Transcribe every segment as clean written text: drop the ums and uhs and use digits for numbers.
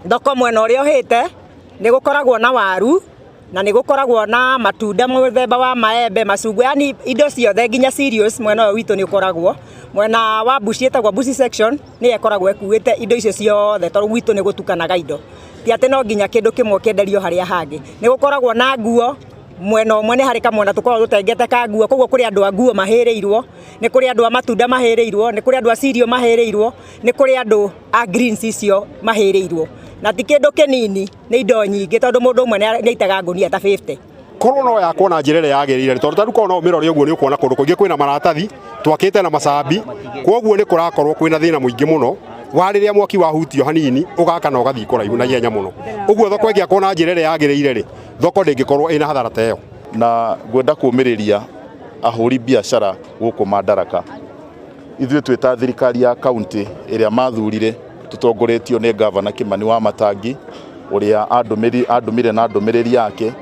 Thoko mwena ũrĩa ũhĩte nĩ gũkoragwo na waru na nĩ gũkoragwo na matunda mũthemba wa maembe, macungwa, yani indo ciothe nginya cereals mwena ũyũ witũ nĩ ũkoragwo. Mwena wa Bushi ĩtagwo Bushi section nĩyo ĩkoragwo ĩkuĩte indo icio ciothe tondũ gwitũ nĩ gũtukanaga indo. Ti atĩ no nginya kĩndũ kĩmwe kĩenderio harĩa hangĩ. Nĩ gũkoragwo na nguo mwena ũmwe nĩ harĩ kamwena tũkoragwo tũtengete ka nguo, koguo kũrĩ andũ a nguo mahĩrĩirwo, nĩ kũrĩ andũ a matunda mahĩrĩirwo, nĩ kũrĩ andũ a cereal mahĩrĩirwo, nĩ kũrĩ andũ a greens icio mahĩrĩirwo. Na ti kĩndũ kĩnini, nĩ indo nyingĩ tondũ mũndũ ũmwe nĩ aitaga ngũnia ta 50. Korwo no yakwo na njĩra ĩrĩa yagĩrĩire tondũ tarĩu korwo no ũmĩrore ũguo nĩ ũkuona kũndũ kũingĩ kwĩna maratathi twakĩte na macambi, koguo nĩ kũrakorwo kwĩna thĩna mũingĩ mũno wa rĩrĩa mwaki wahutio hanini ũgakana ũgathiĩ kũraihu na ihenya mũno. Ũguo thoko ĩngĩakwo na njĩra ĩrĩa yagĩrĩire rĩ, thoko ndĩngĩkorwo ĩna hathara ta ĩyo. Na ngwenda kũmĩrĩria ahũri biacara gũkũ Madaraka. Ithuĩ twĩ ta thirikari ya kaunti ĩrĩa mathurire tũtongoretio nĩ ngavana Kĩmani wa Matangi ũrĩa andũmire na ndũmĩrĩri yake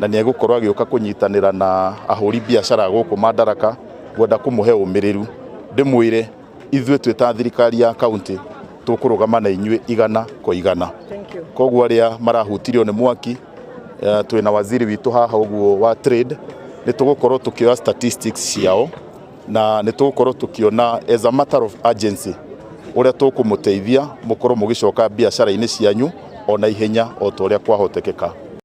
na nĩ egũkorwo agĩũka kũnyitanĩra na ahũri biacara gũkũ Madaraka. Ngwenda kũmũhe ũmĩrĩru ndĩmwĩre ithuĩ twĩ ta thirikari ya kaunti tũkũrũgama na inyuĩ igana kwa igana. Koguo arĩa marahutirio nĩ mwaki, twĩna waziri witũ haha ũguo wa trade, nĩ tũgũkorwo tũkĩoya statistics ciao na nĩ tũgũkorwo tũkĩona as a matter of urgency ũrĩa tũkũmũteithia mũkorwo mũgĩcoka biacara-inĩ cianyu ona ihenya o ta ũrĩa kwahotekeka.